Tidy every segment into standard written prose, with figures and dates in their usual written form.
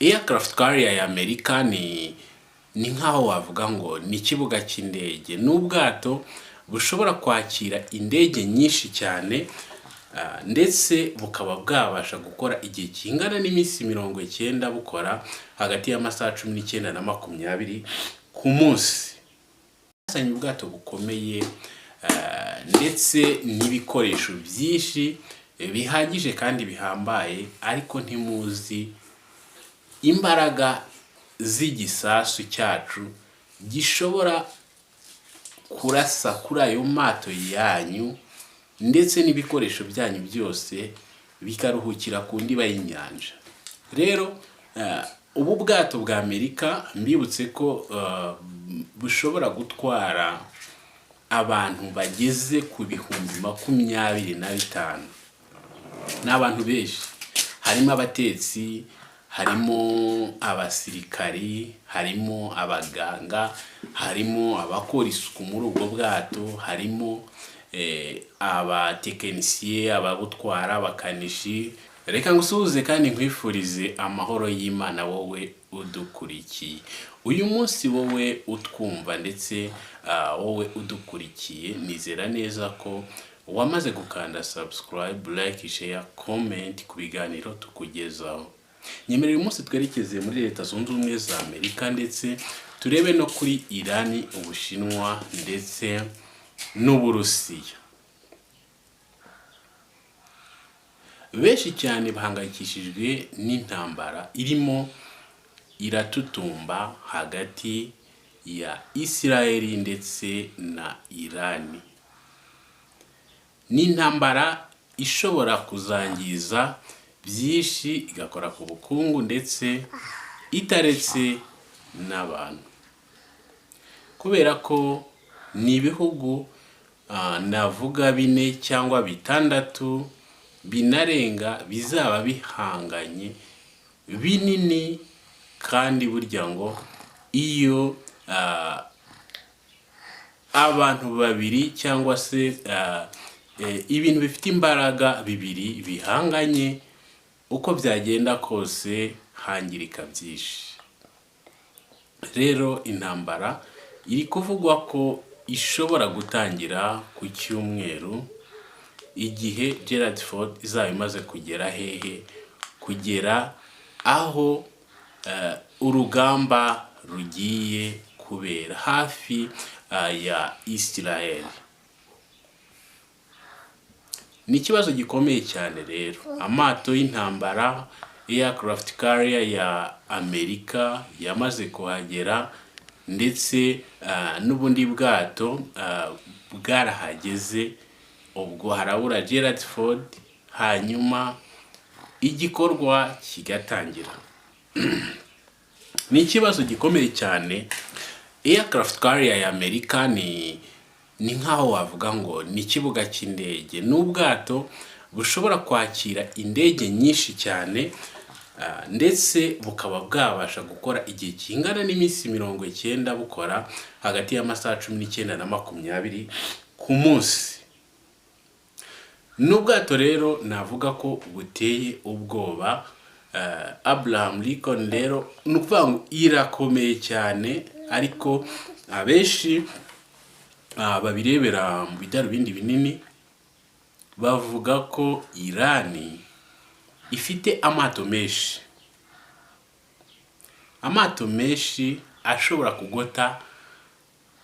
Aircraft carrier ya Amerika ni nk'aho wavuga ngo ni ikibuga cy'indege. Ni ubwato bushobora kwakira indege nyinshi cyane, ndetse bukaba bwabasha gukora igihe kingana n'iminsi 90, bukora hagati y'amasaha 19 na 20 ku munsi. Bazanye ubwato bukomeye, ndetse n'ibikoresho byinshi bihagije kandi bihambaye, ariko ntimuzi imbaraga z'igisasu cyacu gishobora kurasa kuri ayo mato yanyu, ndetse n'ibikoresho byanyu byose bikaruhukira ku ndiba y'inyanja. Rero ubu bwato bwa Amerika, mbibutse ko bushobora gutwara abantu bageze ku 25,000. Ni abantu benshi, harimo abatetsi, harimo abasirikari, harimo abaganga, harimo abakora isuku muri ubwo bwato, harimo abatekinisiye, ababutwara, abakanishi. Reka ngusuhuze kandi nkwifurize amahoro y'Imana, wowe udukurikiye uyu munsi, wowe utwumva, ndetse wowe udukurikiye. Nizera neza ko wamaze gukanda subscribe, like, share, comment ku biganiro tukugezaho. Nyemerera uyu munsi twerekeze muri Leta Zunze Ubumwe za Amerika, ndetse turebe no kuri Irani, Ubushinwa ndetse n'Uburusiya. Benshi cyane bahangayikishijwe n'intambara irimo iratutumba hagati ya Isirayeli ndetse na Irani. Ni intambara ishobora kuzangiza byinshi, igakora ku bukungu, ndetse itaretse n'abantu, kubera ko ni ibihugu navuga bine cyangwa bitandatu binarenga bizaba bihanganye binini. Kandi burya ngo iyo abantu babiri cyangwa se ibintu bifite imbaraga bibiri bihanganye, uko byagenda kose hangirika byinshi. Rero intambara iri kuvugwa ko ishobora gutangira ku cyumweru, igihe Gerald Ford izaba imaze kugera hehe? Kugera aho urugamba rugiye kubera, hafi ya Israel. Ni ikibazo gikomeye cyane. Rero amato y'intambara, aircraft carrier ya Amerika yamaze kuhagera, ndetse n'ubundi bwato bwarahageze. Ubwo harabura Gerald Ford, hanyuma igikorwa kigatangira. Ni ikibazo gikomeye cyane. Aircraft carrier ya Amerika ni nk'aho wavuga ngo ni ikibuga cy'indege. Ni ubwato bushobora kwakira indege nyinshi cyane, ndetse bukaba bwabasha gukora igihe kingana n'iminsi 90, bukora hagati y'amasaha 19 na 20 ku munsi. Ni ubwato rero navuga ko buteye ubwoba. Abraham Lincoln rero ni ukuvuga ngo irakomeye cyane, ariko abenshi babirebera mu bidarubindi binini bavuga ko Irani ifite amato menshi, amato menshi ashobora kugota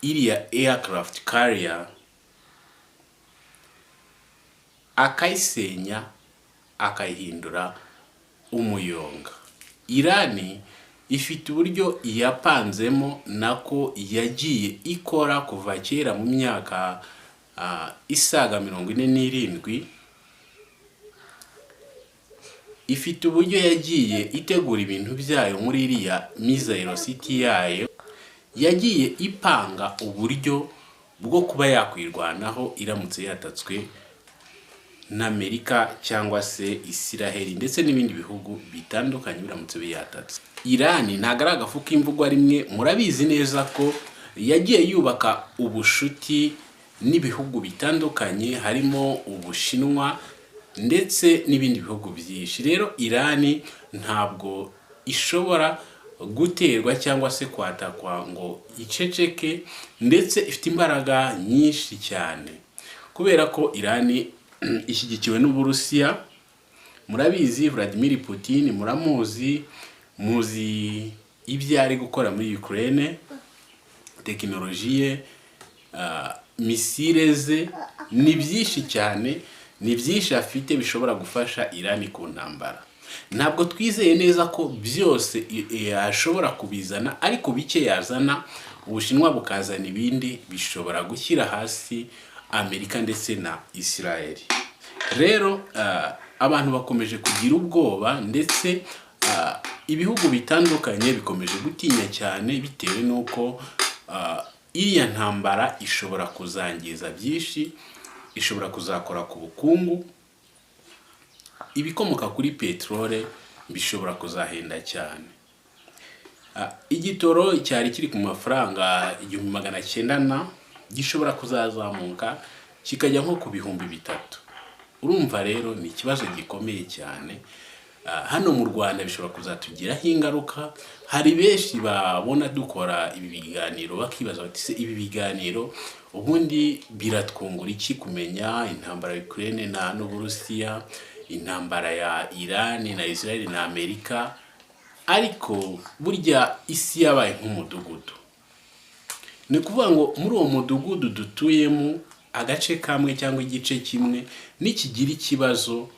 iriya aircraft carrier, akayisenya, akayihindura umuyonga. Irani ifite uburyo yapanzemo, nako yagiye ikora kuva kera mu myaka isaga 47. Ifite uburyo yagiye itegura ibintu byayo muri iriya missile city yayo. Yagiye ipanga uburyo bwo kuba yakwirwanaho iramutse yatatswe n'Amerika cyangwa se Isiraheli ndetse n'ibindi bihugu bitandukanye biramutse biyatatse. Irani ntabwo ari agafu k'imvugwa rimwe. Murabizi neza ko yagiye yubaka ubushuti n'ibihugu bitandukanye, harimo Ubushinwa ndetse n'ibindi bihugu byinshi. Rero Irani ntabwo ishobora guterwa cyangwa se kwatakwa ngo iceceke, ndetse ifite imbaraga nyinshi cyane kubera ko Irani ishyigikiwe n'Uburusiya. Murabizi, Vladimir Putin muramuzi, muzi ibyo ari gukora muri Ukraine, tekinoloji ye, missile ze ni byinshi cyane, ni byinshi afite bishobora gufasha Irani ku ntambara. Ntabwo twizeye neza ko byose yashobora kubizana, ariko bike yazana, Ubushinwa bukazana ibindi, bishobora gushyira hasi Amerika ndetse na Israel. Rero abantu bakomeje kugira ubwoba, ndetse ibihugu bitandukanye bikomeje gutinya cyane bitewe n'uko iriya ntambara ishobora kuzangiza byinshi, ishobora kuzakora ku bukungu. Ibikomoka kuri peteroli bishobora kuzahenda cyane. Igitoro cyari kiri ku mafaranga 1900 na gishobora kuzazamuka kikajya nko ku 3000. Urumva rero ni ikibazo gikomeye cyane. Hano mu Rwanda bishobora kuzatugiraho ingaruka. Hari benshi babona dukora ibi biganiro bakibaza bati: "Se ibi biganiro ubundi biratwungura iki, kumenya intambara ya Ukraine na n'Uburusiya, intambara ya Iran na Israel na Amerika?" Ariko burya isi yabaye nk'umudugudu. Ni ukuvuga ngo muri uwo mudugudu dutuyemo, agace kamwe cyangwa igice kimwe nikigira ikibazo,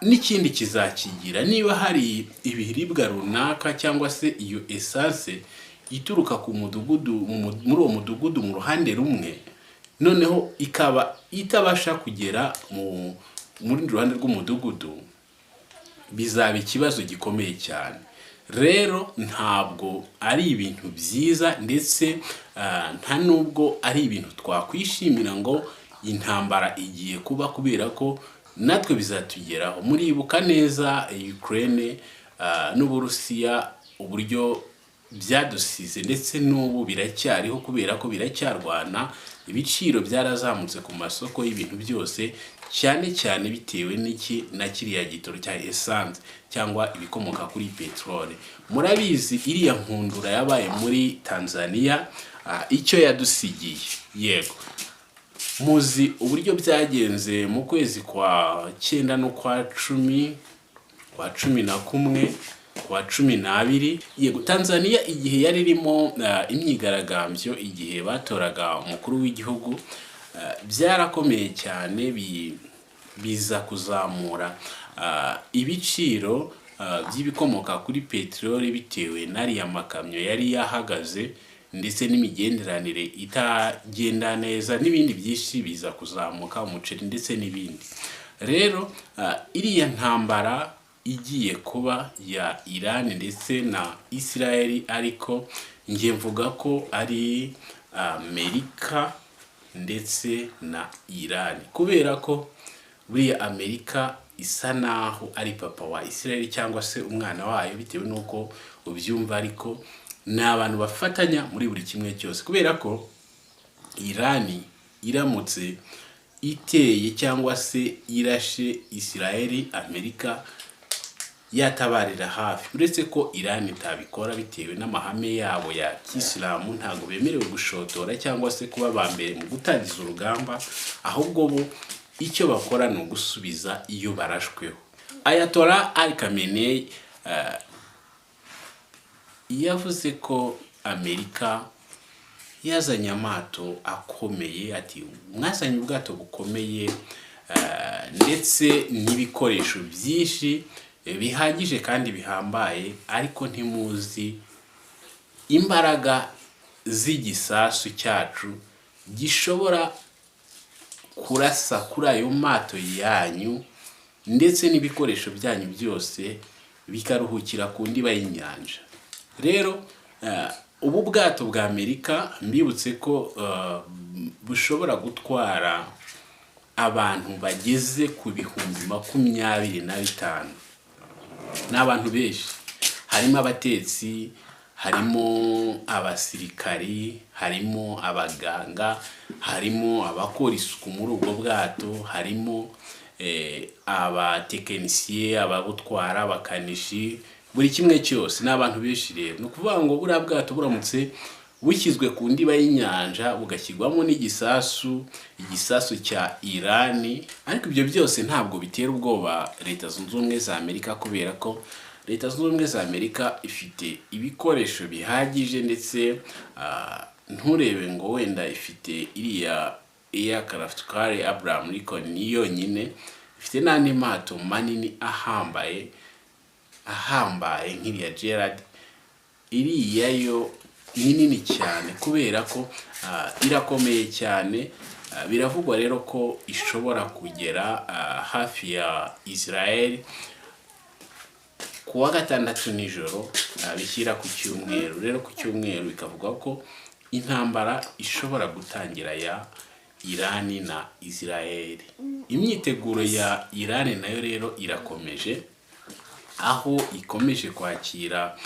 n'ikindi kizakigira. Niba hari ibiribwa runaka cyangwa se iyo essence ituruka ku mudugudu, muri uwo mudugudu mu ruhande rumwe, noneho ikaba itabasha kugera mu rundi ruhande rw'umudugudu, bizaba ikibazo gikomeye cyane. Rero ntabwo ari ibintu byiza, ndetse nta nubwo ari ibintu twakwishimira ngo intambara igiye kuba, kubera ko natwe bizatugeraho. Muribuka neza Ukraine n'Uburusiya uburyo byadusize, ndetse n'ubu biracyariho kubera ko biracyarwana. Ibiciro byarazamutse ku masoko y'ibintu byose, cyane cyane bitewe n'iki na kiriya gitoro cya essence cyangwa ibikomoka kuri peteroli. Murabizi iriya nkundura yabaye muri Tanzania, icyo yadusigiye. Yego, muzi uburyo byagenze mu kwezi kwa cyenda n'ukwa 10, kwa 11, kwa 12. Yego, Tanzania igihe yari irimo imyigaragambyo, igihe batoraga umukuru w'igihugu, byarakomeye cyane, biza kuzamura ibiciro by'ibikomoka kuri peteroli bitewe n'ariya makamyo yari yahagaze, ndetse n'imigenderanire itagenda neza, n'ibindi byinshi biza kuzamuka, umuceri ndetse n'ibindi. Rero iriya ntambara igiye kuba ya Iran ndetse na Israel, ariko njye mvuga ko ari Amerika ndetse na Iran, kubera ko buriya Amerika isa naho ari papa wa Israel cyangwa se umwana wayo, bitewe n'uko ubyumva, ariko ni abantu bafatanya muri buri kimwe cyose, kubera ko Iran iramutse iteye cyangwa se irashe Israel, Amerika yatabarira hafi. Uretse ko Iran itabikora bitewe n'amahame yabo ya kisilamu, ntabwo bemerewe gushotora cyangwa se kuba aba mbere mu gutangiza urugamba, ahubwo bo icyo bakora ni ugusubiza iyo barashweho. Ayatollah Ali Khamenei yavuze ko Amerika yazanye amato akomeye, ati: "Mwazanye ubwato bukomeye ndetse n'ibikoresho byinshi bihagije kandi bihambaye, ariko ntimuzi imbaraga z'igisasu cyacu gishobora kurasa kuri ayo mato yanyu, ndetse n'ibikoresho byanyu byose bikaruhukira ku ndiba y'inyanja." Rero ubu bwato bwa Amerika, mbibutse ko bushobora gutwara abantu bageze ku 25,000. Ni abantu benshi, harimo abatetsi, harimo abasirikari, harimo abaganga, harimo abakora isuku muri ubwo bwato, harimo Abatekinisiye, ababutwara, abakanishi, buri kimwe cyose ni abantu benshi. Rero ni ukuvuga ngo buriya bwato buramutse bushyizwe ku ndiba y'inyanja, bugashyirwamo n'igisasu, igisasu cya Irani. Ariko ibyo byose ntabwo bitera ubwoba Leta Zunze Ubumwe za Amerika, kubera ko Leta Zunze Ubumwe za Amerika ifite ibikoresho bihagije. Ndetse nturebe ngo wenda ifite iriya aircraft carrier Abraham Lincoln ni yonyine, ifite n'andi mato manini ahambaye ahambaye nk'iriya Gerald. Iriya yo ni nini cyane kubera ko irakomeye cyane. Biravugwa rero ko ishobora kugera hafi ya Israel ku wa gatandatu nijoro, bishyira ku cyumweru. Rero ku cyumweru bikavugwa ko intambara ishobora gutangira ya Irani na Israel. Imyiteguro ya Irani nayo rero irakomeje, aho ikomeje kwakira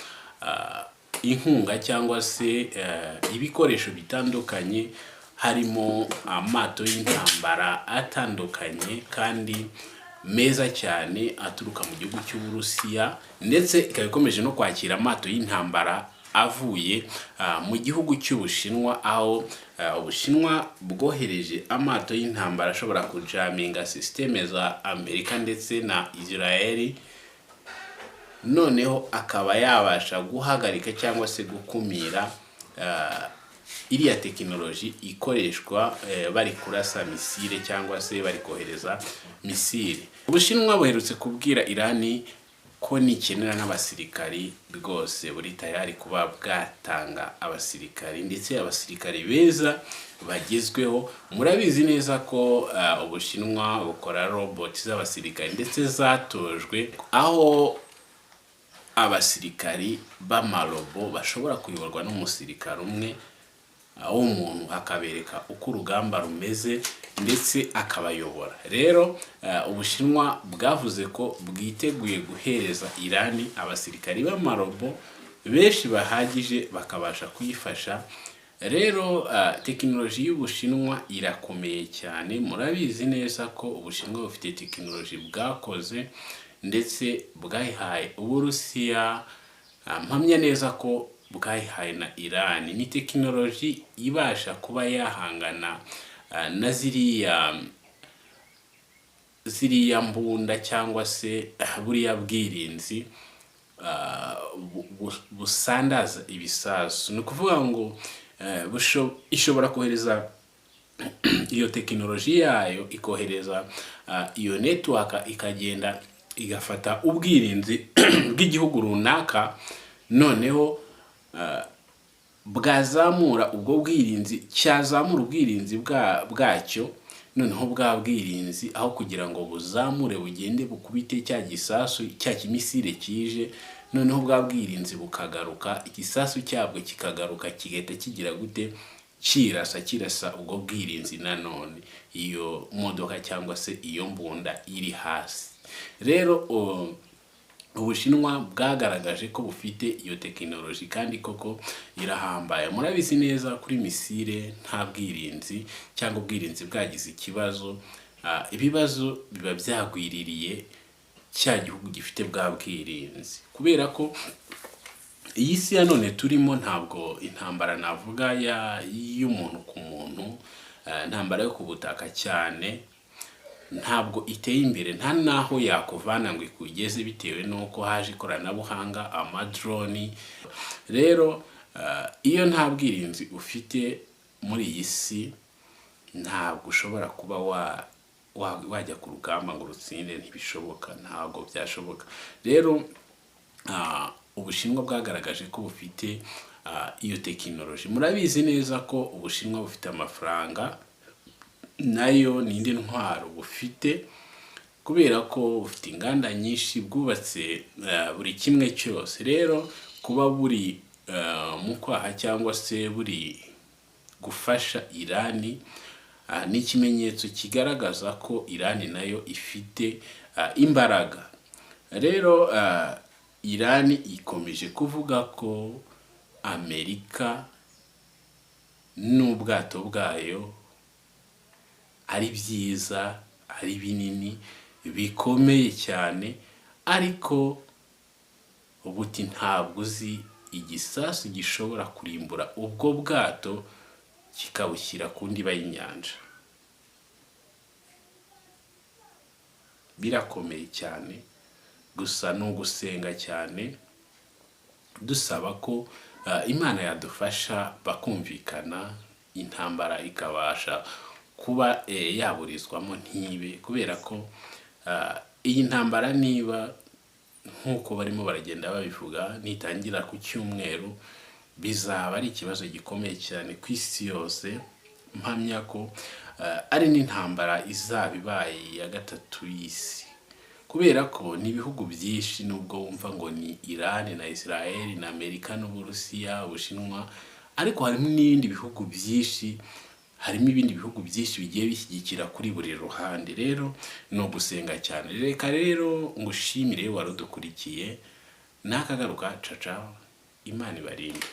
inkunga cyangwa se ibikoresho bitandukanye, harimo amato y'intambara atandukanye kandi meza cyane aturuka mu gihugu cy'Uburusiya, ndetse ikaba ikomeje no kwakira amato y'intambara avuye mu gihugu cy'Ubushinwa, aho Ubushinwa bwohereje amato y'intambara ashobora kujaminga sisiteme za Amerika ndetse na Israel, noneho akaba yabasha guhagarika cyangwa se gukumira iriya tekinoloji ikoreshwa bari kurasa misile cyangwa se bari kohereza misile. Ubushinwa buherutse kubwira Irani ko nikenera n'abasirikari rwose buri tayari kuba bwatanga abasirikari, ndetse abasirikari beza bagezweho. Murabizi neza ko Ubushinwa bukora robot z'abasirikari ndetse zatojwe, aho abasirikari b'amarobo bashobora kuyoborwa n'umusirikari umwe w'umuntu, akabereka uko urugamba rumeze ndetse akabayobora. Rero Ubushinwa bwavuze ko bwiteguye guhereza Irani abasirikari b'amarobo benshi bahagije bakabasha kuyifasha. Rero tekinoloji y'Ubushinwa irakomeye cyane. Murabizi neza ko Ubushinwa bufite tekinoloji bwakoze ndetse bwayihaye Uburusiya. Mpamya neza ko bwayihaye na Irani. Ni tekinoloji ibasha kuba yahangana na ziriya mbunda cyangwa se buriya bwirinzi busandaza ibisasu. Ni ukuvuga ngo ishobora kohereza iyo tekinoloji yayo, ikohereza iyo network, ikagenda igafata ubwirinzi bw'igihugu runaka, noneho bwazamura ubwo bwirinzi, cyazamura ubwirinzi bwacyo, noneho bwa bwirinzi aho kugira ngo buzamure bugende bukubite cya gisasu, cya kimisire kije, noneho bwa bwirinzi bukagaruka, igisasu cyabwo kikagaruka, kigahita kigira gute? Kirasa, kirasa ubwo bwirinzi nanone, iyo modoka cyangwa se iyo mbunda iri hasi. Rero Ubushinwa bwagaragaje ko bufite iyo tekinoloji kandi koko irahambaye. Murabizi neza, kuri misile nta bwirinzi cyangwa ubwirinzi bwagize ikibazo, ibibazo biba byagwiririye cya gihugu gifite bwa bwirinzi, kubera ko iyi si ya none turimo ntabwo intambara navuga y'umuntu ku muntu, intambara yo ku butaka cyane, ntabwo iteye imbere, nta n'aho yakuvana ngo ikugeze, bitewe n'uko haje ikoranabuhanga, amadroni. Rero iyo nta bwirinzi ufite muri iyi si, ntabwo ushobora kuba wajya ku rugamba ngo urutsinde. Ntibishoboka, ntabwo byashoboka. Rero Ubushinwa bwagaragaje ko bufite iyo tekinoloji. Murabizi neza ko Ubushinwa bufite amafaranga, nayo ni indi ntwaro bufite, kubera ko bufite inganda nyinshi bwubatse, buri kimwe cyose. Rero kuba buri mu kwaha cyangwa se buri gufasha Irani ni ikimenyetso kigaragaza ko Irani nayo ifite imbaraga. Rero Irani ikomeje kuvuga ko Amerika n'ubwato bwayo ari byiza, ari binini. bikomeye cyane, ariko buti ntabwo uzi igisasu gishobora kurimbura ubwo bwato kikabushyira ku ndiba y'inyanja. Birakomeye cyane, gusa ni ugusenga cyane dusaba ko Imana yadufasha bakumvikana, intambara ikabasha kuba yaburizwamo ntibe, kubera ko iyi ntambara niba nk'uko barimo baragenda babivuga nitangira ku cyumweru, bizaba ari ikibazo gikomeye cyane ku isi yose. Mpamya ko ari n'intambara izaba ibaye iya gatatu y'isi, kubera ko ni ibihugu byinshi, nubwo wumva ngo ni Iran na Israel na Amerika n'Uburusiya, Ubushinwa, ariko harimo n'ibindi bihugu byinshi, harimo ibindi bihugu byinshi bigiye bishyigikira kuri buri ruhande. Rero ni ugusenga cyane. Reka rero ngushimire wari udukurikiye, nakagaruka, caca, Imana ibarinde.